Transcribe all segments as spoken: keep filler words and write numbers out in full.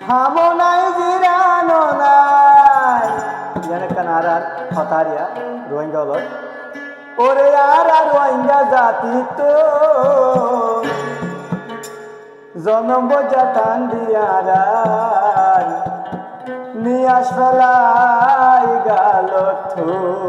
Ham nái, jiran nái. Yián ekkán añárar hotá ar yá, Ruáingga ókkolor. Óre añára Ruáingga zatittún, zonom boijja thándi añárar niyas félai gelottún.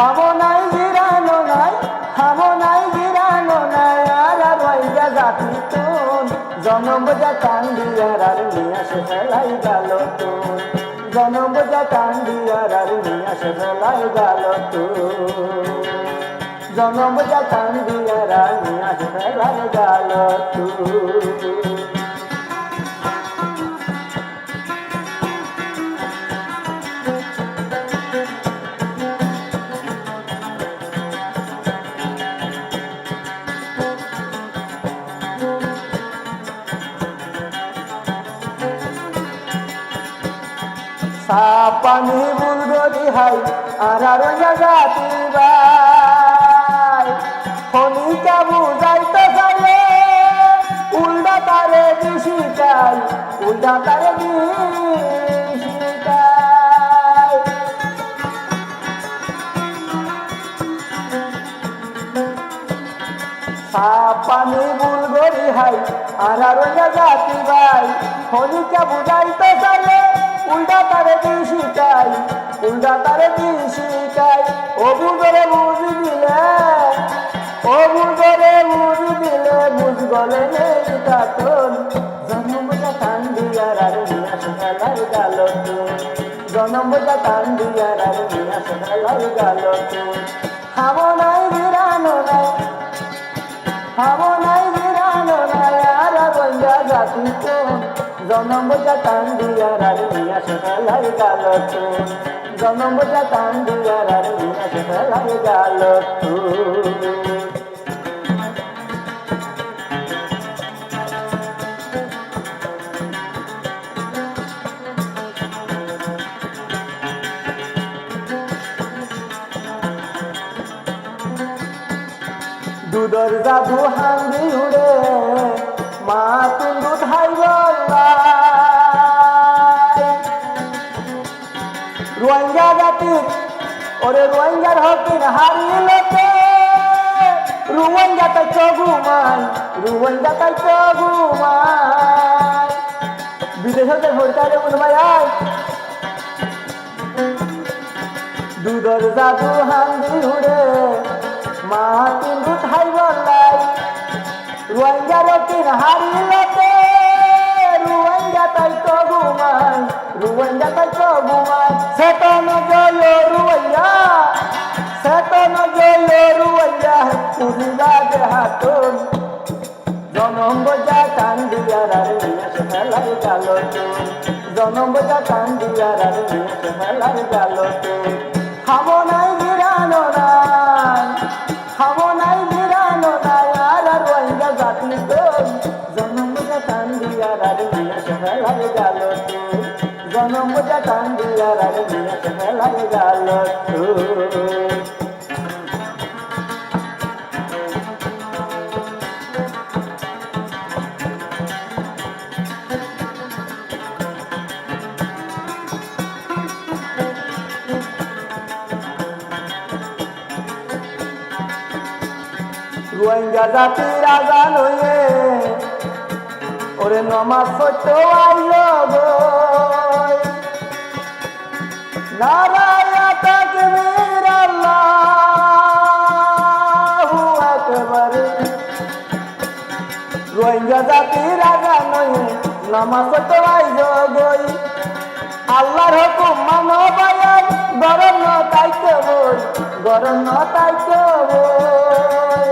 Ham nái, jiran nái, ham nái, jiran nái, añára Ruáingga zatittún, zonom boijja thándi añárar niyas félai gelottún. Zonom boijja thándi añárar niyas félai gelottún. Zonom boijja thándi añárar niyas félai gelottún. Sáf faní bul gorí hái, añára Ruáingga zati bái. Honikka buzáito sailé, uldha tare beci kái, uldha tare beci kái. Sáf faní bul gorí hái, añára Ruáingga zati bái. Honikka buzáito sailé, uldha tare beci kái, uldha tare beci kái. Ó buzore buzi dile, ó buzore buzi dile, buz gole neitatún. Zonom boijja thándi añárar niyas félai gelottún. Zonom boijja thándi añárar niyas félai gelottún. Ham nái, jiran nái, ham nái, jiran nái, añára Ruáingga zatittún, zonom boijja thándi añárar niyas félai gelottún. Zonom boijja thándi añárar niyas félai gelottún. Dudor zadu hañdi uçé, maáttun dud háibolla. Ruáingga zatir, óre Ruáinggar hókin hárilote, Ruáingga táikko gumai, Ruáingga táikko gumai. Bidecót foittáile mone bái ai. Dudor zadu hañdi uçé, maáttun dud háibolla. Ruáinggar hókin hárilote, Ruáingga táikko gumai, Ruáingga táikko gumai. Seton óiyo Ruáingga, seton óiyo Ruáingga, tuliba de hát tún. Zonom boijja thándi añárar niyas félai gelottún. Zonom boijja thándi añárar niyas félai gelottún. Ham nái, jiran nái, ham nái, jiran nái, añára Ruáingga zatittún. Zonom boijja thándi añárar niyas félai gelottún. Zonom boijja thándi añárar niyas félai gelottún. Ruáingga zatir azan óiye, óre nomás foittó aiyó goi. Naraye takbir, Allahu Akbar. Ruáingga zatir azan óiye, nomás foittó aiyó goi. Allar hókum mano báiyain, górot no táikko boi, górot no táikko boi.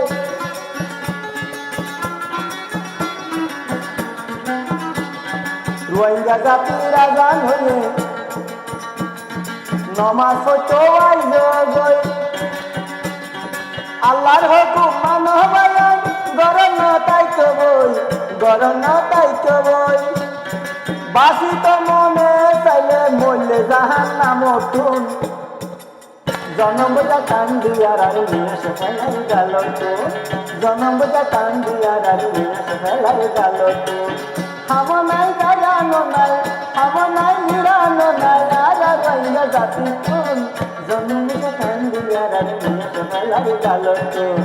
Ruáingga zatir azan óiye, nomás foittó aiyó goi. Allar hókum mano báiyain, górot no táikko boi, górot no táikko boi. Basi to mone saile moille jahannamotún. Zonom boiza tán diyar ar miyas felair galottún. Zonom boiza tán diyar ar miyas felair galottún. Ham nai, garano nai, ham nai, girano nai, añára Rohingya zatittún. Zonom boiza tán diyar ar miyas felair galottún.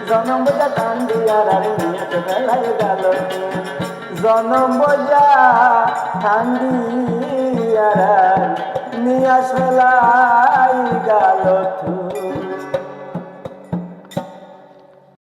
Zonom boiza tán diyar ar miyas felair galottún. Zonom boiza tán diyar ar miyas felair galottún.